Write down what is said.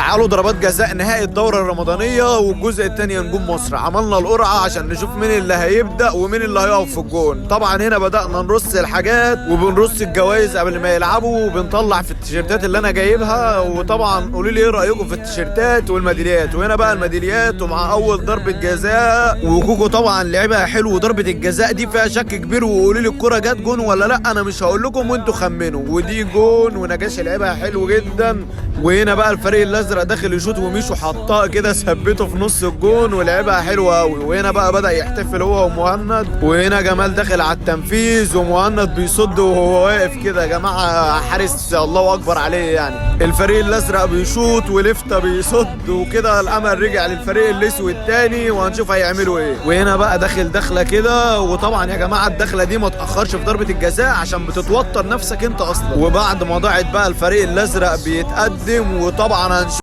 تعالوا ضربات جزاء نهائي الدورة الرمضانية والجزء الثاني نجوم مصر. عملنا القرعة عشان نشوف مين اللي هيبدأ ومين اللي هيقف في الجون. طبعا هنا بدأنا نرص الحاجات وبنرص الجوائز قبل ما يلعبوا، وبنطلع في التيشيرتات اللي انا جايبها. وطبعا قولوا لي ايه رأيكم في التيشيرتات والميداليات. وهنا بقى الميداليات، ومع اول ضربة جزاء وكوكو طبعا لعبها حلو. وضربة الجزاء دي فيها شك كبير، وقولوا لي الكرة جت جون ولا لا، انا مش هقول لكم وانتوا خمنوا. ودي جون، ونجاش لعبها حلو جدا. وهنا بقى الفريق الازرق داخل يشوط، وميشو حطها كده ثبته في نص الجون ولعبها حلوة قوي. وهنا بقى بدا يحتفل هو ومهند. وهنا جمال داخل على التنفيذ، ومهند بيصد وهو واقف كده. يا جماعة حارس الله اكبر عليه يعني. الفريق الازرق بيشوط ولفته بيصد، وكده الامل رجع للفريق الاسود تاني، وهنشوف هيعملوا ايه. وهنا بقى داخل دخله كده، وطبعا يا جماعة الدخلة دي ما تاخرش في ضربه الجزاء عشان بتتوتر نفسك انت اصلا. وبعد ما ضاعت بقى الفريق الازرق بيتقدم، وطبعا هنشوف